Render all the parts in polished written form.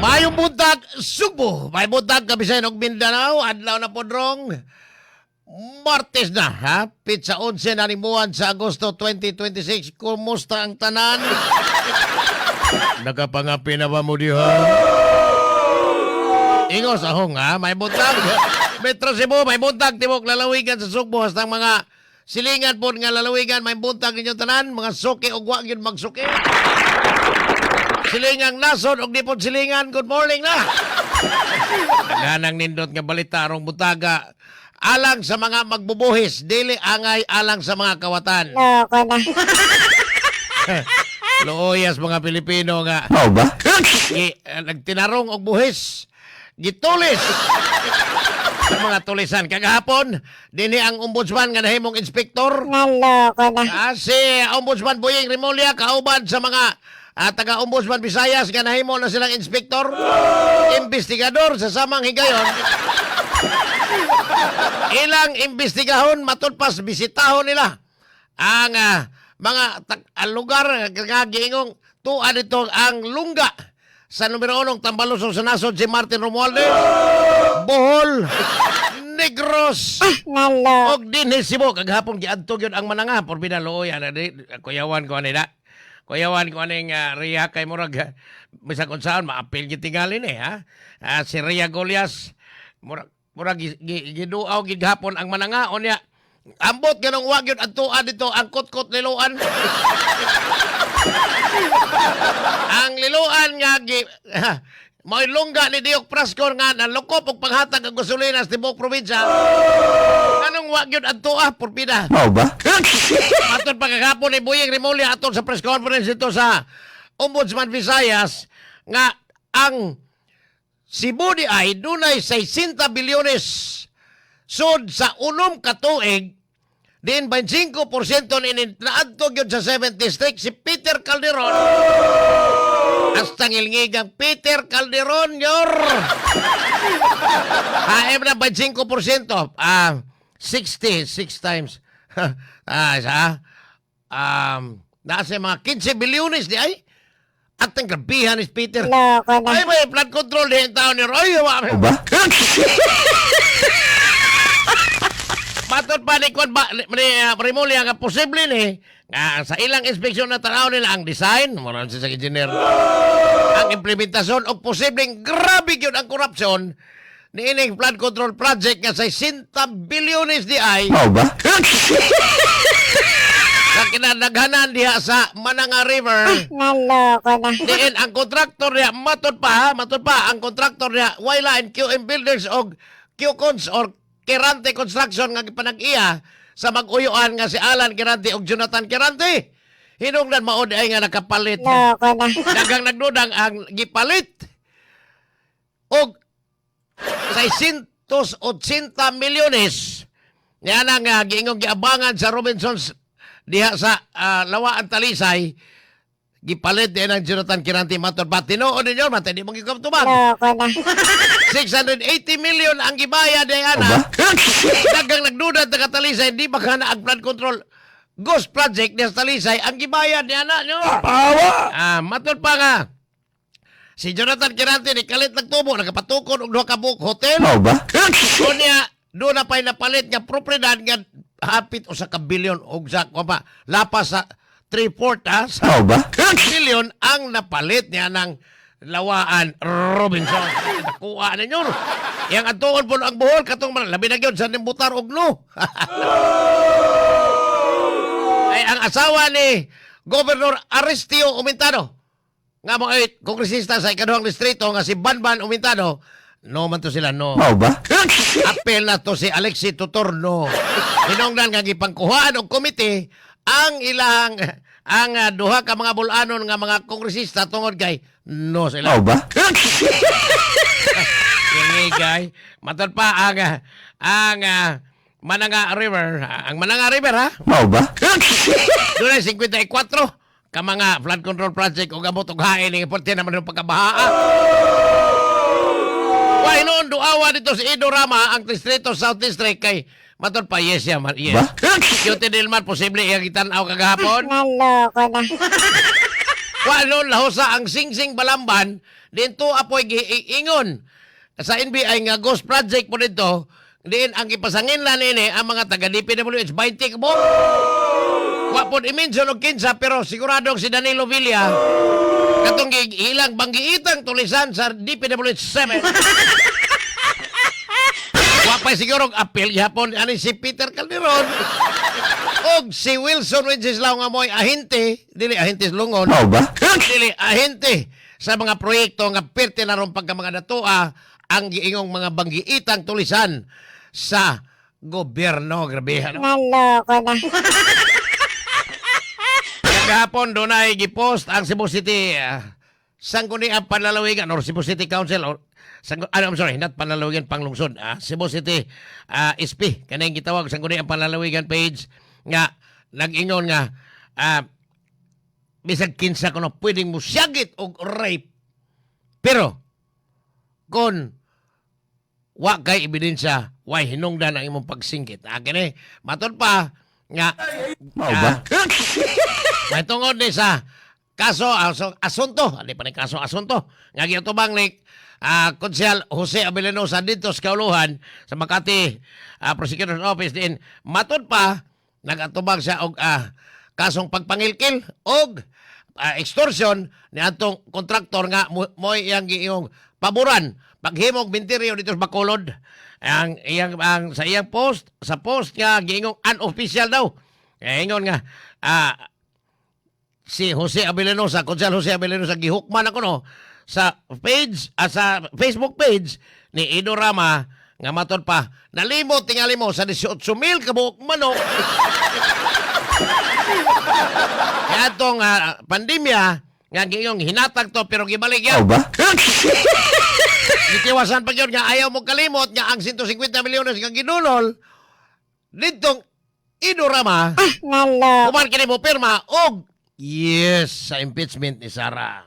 Mayong buntag, Sugbo. Mayong buntag, Kabisayan og Mindanao. Adlaw na podrong. Martes na, ha? Petsa 11 na ni buwan sa Agosto 2026. Kumusta ang tanan? Nakapangapi na ba mo diha? Ingos ahong, ha? May buntag. Metro Cebu, may buntag. Tibok lalawigan sa Sugbo. Hasta ang mga silingan po nga lalawigan, may buntag ninyong tanan. Mga suki o wa gyud magsuki. Silingang nasod og di pod silingan. Good morning na. Ganang nindot nga balita arong butaga. Alang sa mga magbubuhis, dili angay alang sa mga kawatan. Loko na. Luoyas mga Pilipino nga Mao ba? Nagtinarong og buhis. Gitulis sa mga tulisan. Kagahapon, dinhi ang ombudsman nga nahimong inspektor. Naloko na. Si Ombudsman Boying Remulla kauban sa mga taga-Ombudsman Visayas nga nahimo na silang inspektor, investigador sa samang higayon. Ilang imbestigahon matud pas bisitahon nila ang mga lugar nga giingong tuwa nito ang lungga sa numero unong tambalusong sa nasod si Martin Romualdez, Bohol, Negros, Naloko. og dinhi Cebu. Kagahapon giadto gyud ang Mananga por binaluoy ana di kuyawan ko ani na. Kuyawan ko aning Ria kay murag bisan kung saan maapil gyud tingali ni ha. Si Ria Golias murag murag giduaw gid gahapon ang Mananga unya. Ambot ganong wa gyud adtoa dito ang kutkot liloan. Ang liloan nga gi mao'y lungga ni Diok Prascor nga nalukop og panghatag ang gasolina sa tibuok probinsya. Anong wa gyud adtoa porpida. Mao ba? Atol pagkakapon ni Boying Remulla atol sa press conference ito sa Ombudsman Visayas nga ang Cebu di ay dunay 60 bilyones sud sa 6 ka tuig din 25% ni naadto gyud sa 7th District si Peter Calderon. Hasta ngilngigang Peter Calderon yor. AM na 25%. 66 times. Sa nasa mga 15 bilyones di ay. At ang grabihan ni Peter. Loko na. Ay, may flood control din taon niyo. Ay, wa. Mao ba? Matod pa ni Kwan ba, ni Remulla nga posible ni nga sa ilang inspeksyon na tanaw nila ang design, mura sa engineer, ang implementasyon og posibleng grabe gyud ang korupsyon ni ining flood control project nga 60 bilyones di ay Mao ba? sa kinadaghanan diha sa Mananga River. Naloko na. Diin ang kontraktor niya, matod pa ha, matod pa, ang kontraktor niya, Wayla and QM Builders og QCons or Kirante Construction nga gipanag-iya sa mag-uyuan nga si Alan Kirante og Jonathan Kirante. Hinungdan mao di ay nga nakapalit. Loko na. Daghang nagdudang ang gipalit og 680 milyones niya na nga giingong giabangan sa Robinsons diha sa Lawaan Talisay gipalit din ang Jonathan Kirante matod pa tinuod ninyo man di mo gikamtuman. Loko na. 680 million ang gibayad ay Mao ana. ba? Daghang nagduda taga Talisay di ba kana ang flood control ghost project diha sa Talisay ang gibayad ni ana nyo. Pawa! Matod pa nga. Si Jonathan Kirante ni kalit nagtubo nakapatukod og duha ka buok hotel. Mao ba? Unya do na pa'y napalit nga propriedad nga hapit usa ka bilyon og sa kuwan pa lapas sa 3/4 ha, sa Mao ba? bilyon ang napalit niya ng Lawaan Robinson. Nakuha ninyo. Yang atuon po ang buhol katong man labi na gyud sa nimbutar og no. Ay ang asawa ni Governor Aristeo Umentado nga mo ay kongresista sa ikaduhang distrito nga si Banban Umentado, no man to sila no. Mao ba? Apel na to si Alexi Tutorno. Hinungdan nga gipangkuhaan og komite ang ilang ang duha ka mga bulanon nga mga kongresista tungod kay no sila. Mao ba? Ingigay. Matod pa ang Mananga River, ang Mananga River ha. Mao ba? Dunay 54 ka mga flood control project ug abot og hain ni porte naman ang pagkabaha. Why noon duawa dito si Edo Rama ang distrito South District kay matod pa yes ya man yes. Ba? Cutie Dilman posible iyang gitan-aw kagahapon. Naloko na. Wa lahosa ang Singsing Balamban dinto apoy giingon sa NBI nga ghost project po dito, diin ang gipasanginlan nini ang mga taga DPWH, 20 ka buok. Wa pod i-mention og kinsa, pero siguradong si Danilo Villa, katong ilang banggiitang tulisan sa DPWH 7. Wa pa siguro og appeal gihapon ani si Peter Calderon og si Wilson Wenceslao nga mo'y ahente, dili ahente sa lungon. Mao ba? Dili ahente sa mga proyekto nga perti na ron pagka mga datoa ang giingong mga banggiitang tulisan sa gobyerno. Grabe, ano? Naloko na. Kagahapon doon ay gipost ang Cebu City Sangguniang Panlalawigan or Cebu City Council or ano, I'm sorry, not Panlalawigan Panglungsod. Cebu City SP kaning gitawag Sangguniang Panlalawigan page nga nag-ingon nga bisag kinsa kuno pwedeng musyagit og rape, pero kung wa kay ebidensya, way hinungdan ang imong pagsingkit. Kini matud pa nga Mao ba? May tungod ni sa kaso, asunto, hindi pa ni kaso, asunto, nga giatubang ni Konsehal Jose Abelenosa dito sa Kauluhan, sa Makati Prosecutor's Office din, matud pa, nagatubang siya og kasong pagpangilkil og extortion ni atong kontraktor nga mo'y iyang giiyong paboran paghimog minteryo dito sa Bacolod. Ang iyang ang sa iyang post, sa post nga giingong unofficial daw. Eh, ingon nga si Jose Abelenosa, Konsehal Jose Abelenosa, gihukman ako no sa page, sa Facebook page ni Ido Rama nga matod pa nalimot tingali mo sa 18,000 kabuok manok. Kaya itong pandemya nga giyong hinatag to pero gibalik yan. Mao ba? Gitiwasan pa yun nga ayaw mo kalimot nga ang 150 milyones nga gidulol ditong Idorama Naloko. human kini mo pirma og yes sa impeachment ni Sara.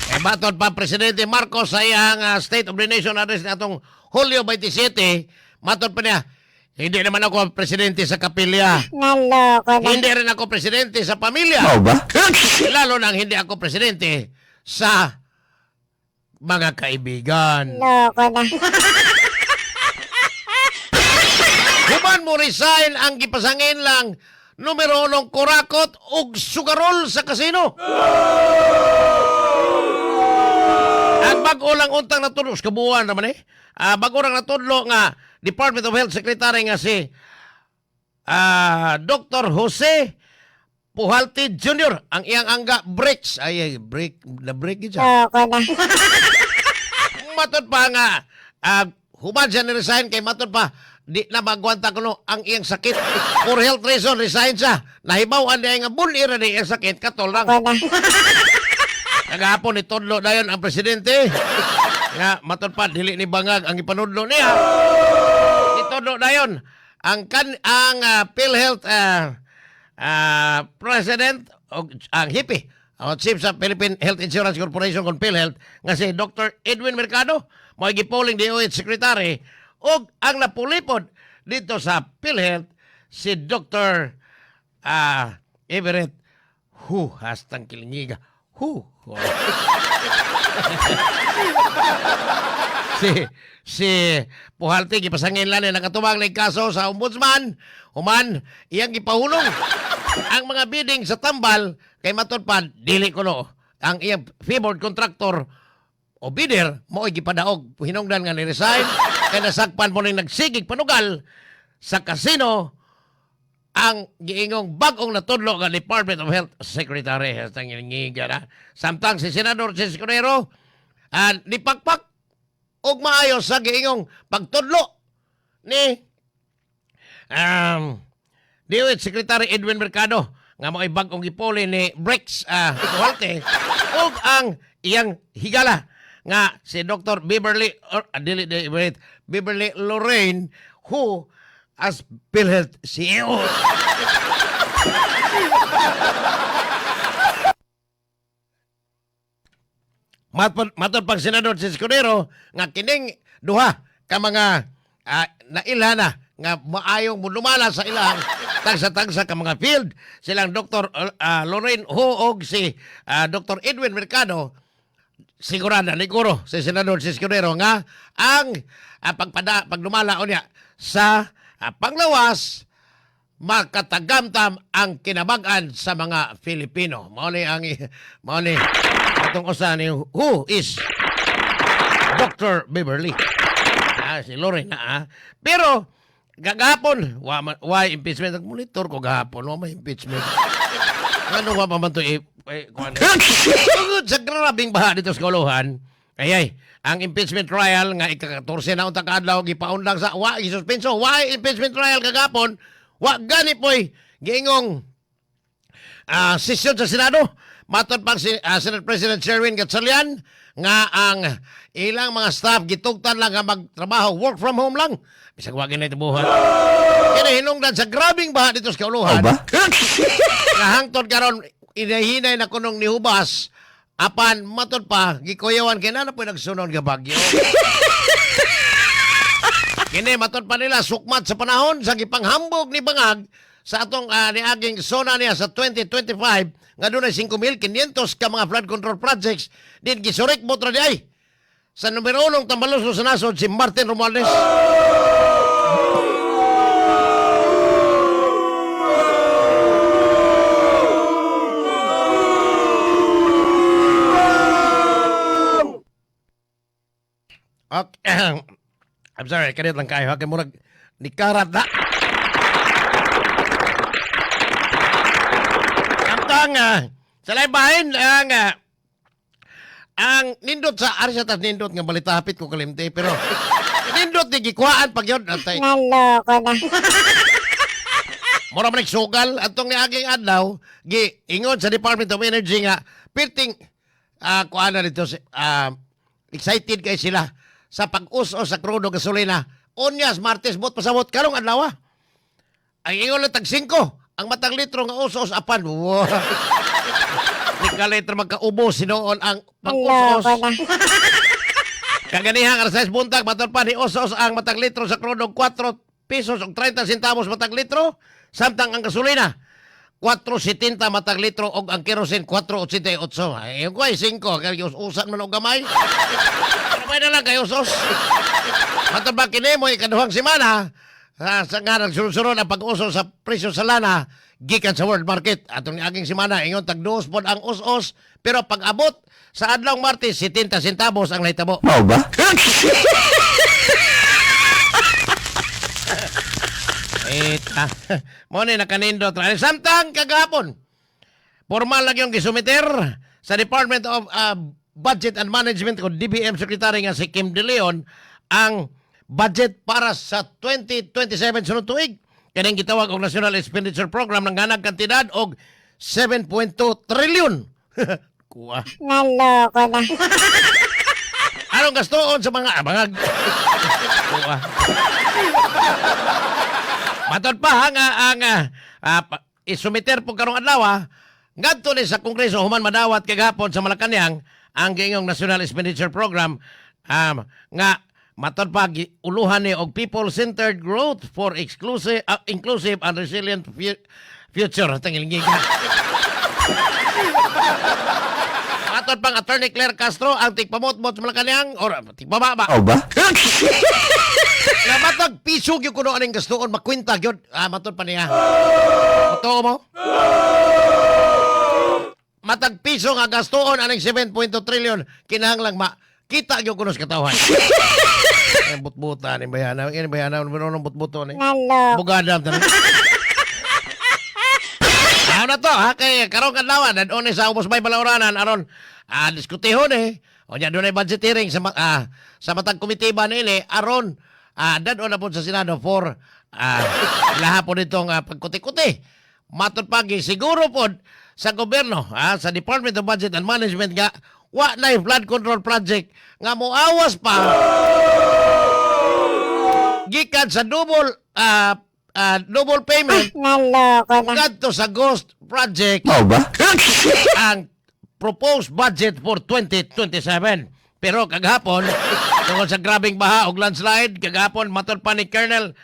Eh, matod pa Presidente Marcos sa iyang State of the Nation Address atong Hulyo 27, matod pa niya, "Hindi naman ako presidente sa kapilya. Naloko na. Hindi rin ako presidente sa pamilya. Mao ba? Lalo nang hindi ako presidente sa mga kaibigan." Loko na. Human mo resign ang gipasangin lang numero unong kurakot og sugarol sa kasino. Ang bago lang untang natudlo, sa kabuuan naman eh. Bago lang natudlo nga Department of Health Secretary nga si Dr. Jose Pujalte Jr. Ang iyang angga breaks. Ay, ay break. Na break yun siya. Loko na. Matod pa nga human siya ni-resign kay matod pa di na magwanta kuno ang iyang sakit. For health reason resign siya. Nahibaw-an niya nga bunira ni iyang sakit katol lang. Loko na. Nagahapon ni tudlo dayon ang presidente nga matod pa dili ni bangag ang ipanudlo niya. Itudlo dayon ang PhilHealth president og ang HIPI o chief sa Philippine Health Insurance Corporation kon PhilHealth nga si Dr. Edwin Mercado, mao gipoling DOH secretary, ug ang napulipod dito sa PhilHealth si Dr. Everett Hu hastang kilingiga Hu. Si Pujalte gipasangin lang ni nakatubang ng kaso sa ombudsman human iyang gipahulong ang mga bidding sa tambal kay matod pa dili kuno ang iyang favored contractor o bidder mo'y gipadaog hinungdan nga ni-resign kay nasakpan mo ning nagsigig panugal sa kasino ang giingong bag-ong natudlo nga Department of Health Secretary. Hastang ngiga na. Samtang si Senador Chiz Escudero nipakpak og maayo sa giingong pagtudlo ni DOH Secretary Edwin Mercado nga mo'y bag-ong gipuli ni Brex Pujalte ug ang iyang higala nga si Dr. Beverly or, dili, dili, wait, Beverly Lorraine who as PhilHealth CEO. Matod pag Senador si Escudero nga kining duha ka mga nailha na nga maayong mulumala sa ilang Tagsa-tagsa ka mga field silang Dr. Lorraine Ho og si Dr. Edwin Mercado. Sigurada ni guro si Senador si Escudero nga ang pagpada pagdumala unya sa panglawas makatagamtam ang kinabag-an sa mga Filipino. Mao ni atong usa ni who is Dr. Beverly. Si Lorena ah. Pero gagapon wa why impeachment? Monitor ko gahapon, wa may impeachment. Ano wa pa man to eh, kuan. Tungod sa grabing baha dito sa Kauluhan, ay ay, ang impeachment trial nga ika-14 na unta kaadlaw gipaundang sa wa gisuspenso. Why impeachment trial kagapon? Wa gani poy giingong sesyon sa Senado. Matod pang si Senate President Sherwin Gatchalian nga ang ilang mga staff gitugtan lang nga magtrabaho, work from home lang. Bisag wa gini buhat. Kini hinungdan sa grabing baha dito sa Kauluhan. Ba? Nga hangtod karon inahinay na kunong nihubas, apan matod pa gikuyawan kay na po nagsunod nga bagyo. Kini matod pa nila sukmat sa panahon sa gipanghambog ni Bangag sa atong niaging SONA niya sa 2025 nga dunay 5,500 ka mga flood control projects din gisurik mo di ay sa numero unong tambalos sa nasod, si Martin Romualdez. Okay. I'm sorry, kanit lang kayo. Kay murag ni karat na. Samtang sa laing bahin, ang nindot sa ari sa tas nindot nga balita, hapit ko kalimti, pero nindot ni gikuhaan pag yun antay. Naloko na. Mura man sugal atong niaging adlaw, gi ingon sa Department of Energy nga perting kuan na dito excited kay sila sa pag-us-os sa krudo gasolina. Unyas Martes bot pasabot karong adlaw. Ang ingon lang tag 5 ang matang litro nga us-os, apan wow. Ni ka litro magkaubos sinuon ang pag-us-os. Naloko na. Kaganiha alas 6 buntag, matod pa ni us-os ang matang litro sa krudo, 4 pesos og 30 centavos matang litro, samtang ang gasolina 4.70 matang litro og ang kerosene 4.88. Ay, yung ko ay 5 kay us-usan man og gamay. Gamay na lang kay us-os. Matod ba kini mo ikaduhang semana sa nga nagsunod-sunod ang pag-uso sa presyo sa lana gikan sa world market. Atong niaging semana ingon tag duos pod ang us-os, pero pag abot sa adlawng Martes, 70 centavos ang nahitabo. Mao ba? Eta. Mo ni nakanindot ra. Samtang kagahapon, formal lang yung gisumiter sa Department of Budget and Management o DBM Secretary nga si Kim De Leon ang budget para sa 2027 sunod tuig. Kaning gitawag og National Expenditure Program ng ganag kantidad og 7.2 trillion. Kuha. Naloko na. Anong gastoon sa mga mga. Kuha. Matod pa ha, nga ang isumiter po karong adlaw ngadto ni sa Kongreso human madawat kagahapon sa Malacañang ang giingong National Expenditure Program nga matod pa uluhan ni og people-centered growth for exclusive inclusive and resilient future. Tangilingig. Matod pang Attorney Claire Castro ang tigpamotmot sa Malacañang or tigpababa. Mao ba? Nga matag piso gyud kuno aning gastuon makwenta gyud. Matod pa niya. Totoo mo? Matag piso nga gastuon aning 7.2 trillion kinahanglang ma kita gyud kuno sa katawhan. Ang butbuta ni bayana, ini bayana ng butbuto ni. Naloko. Bugadam tanan. Ano na to ha, kay karong kadlawan dadon ni sa Ubos Bay Balauranan aron diskutihon eh. Unya dunay budget hearing sa matag komite ba nini aron dadon na po sa Senado for laha po nitong pagkuti-kuti. Matod pagi siguro pod sa gobyerno sa Department of Budget and Management nga wa na flood control project nga moawas pa gikan sa double payment Naloko na. ngadto sa ghost project Mao ba? ang proposed budget for 2027. Pero kagahapon, tungkol sa grabing baha og landslide, kagahapon matod pa ni Colonel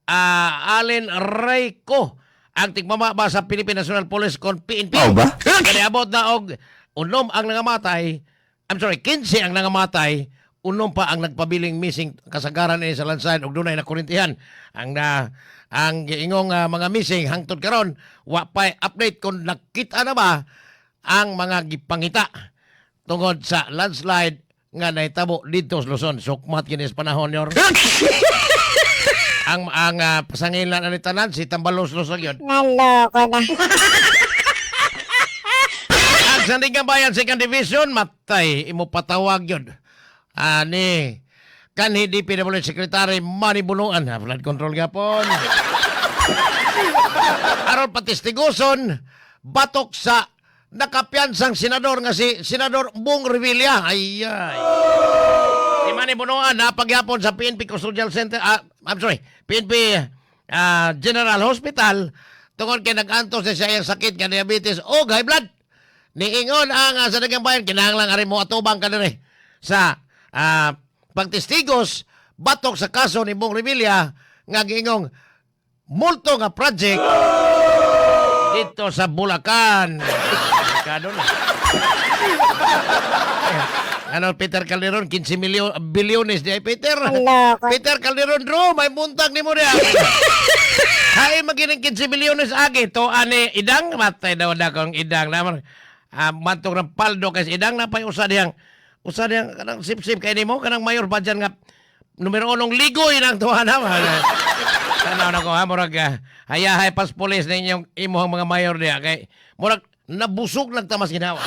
Allen Rayco Ang tigmama ba sa Philippine National Police kon PNP. Mao ba? Kaya abot na og 6 ang nangamatay. I'm sorry, 15 ang nangamatay. 6 pa ang nagpabiling missing, kasagaran ni sa landslide og dunay nakurintihan. Ang na ang giingong mga missing, hangtod karon wa pay update kung nakita na ba ang mga gipangita tungod sa landslide nga nahitabo didto sa Luzon. Sukmat kini sa panahon yor. Ang pasangilan ani tanan si Tambalos Luzon yun. Naloko na. Ang Sandigan Bayan Second Division, matay, imo patawag yun. Ani, kanhi DPWH Secretary Manny Bonoan, ha, flood control gapon. Aron patestiguson, batok sa nakapiyansang senador nga si Senador Bong Revilla. Ay, ay. Si Manny Bonoan, napagyapon sa PNP Custodial Center, I'm sorry, PNP General Hospital, tungod kay nag-antos na siya iyang sakit nga diabetes o high blood. Niingon ang Sandigan Bayan, kinahanglan ari mo atubang ka diri sa pagtestigos batok sa kaso ni Bong Revilla nga giingong multo nga project dito sa Bulacan. Kano na. Ano, Peter Calderon, 15 milyon, bilyones di ay, Peter. Naloko. Peter Calderon, Drew, may buntag ni mo niya. Hay, magining 15 bilyones agi. To, ani, idang, matay daw na kong idang. Naman, mantong ng paldo kasi idang na pa'y usa diyang, kanang sip-sip kay nimo, kanang mayor ba dyan nga, numero unong ligoy ng tuwa naman. Tanaw na ko ha, murag, hayahay pas pulis na inyong imuhang mga mayor diya. Kay, murag, nabusog nagtamas ginawa.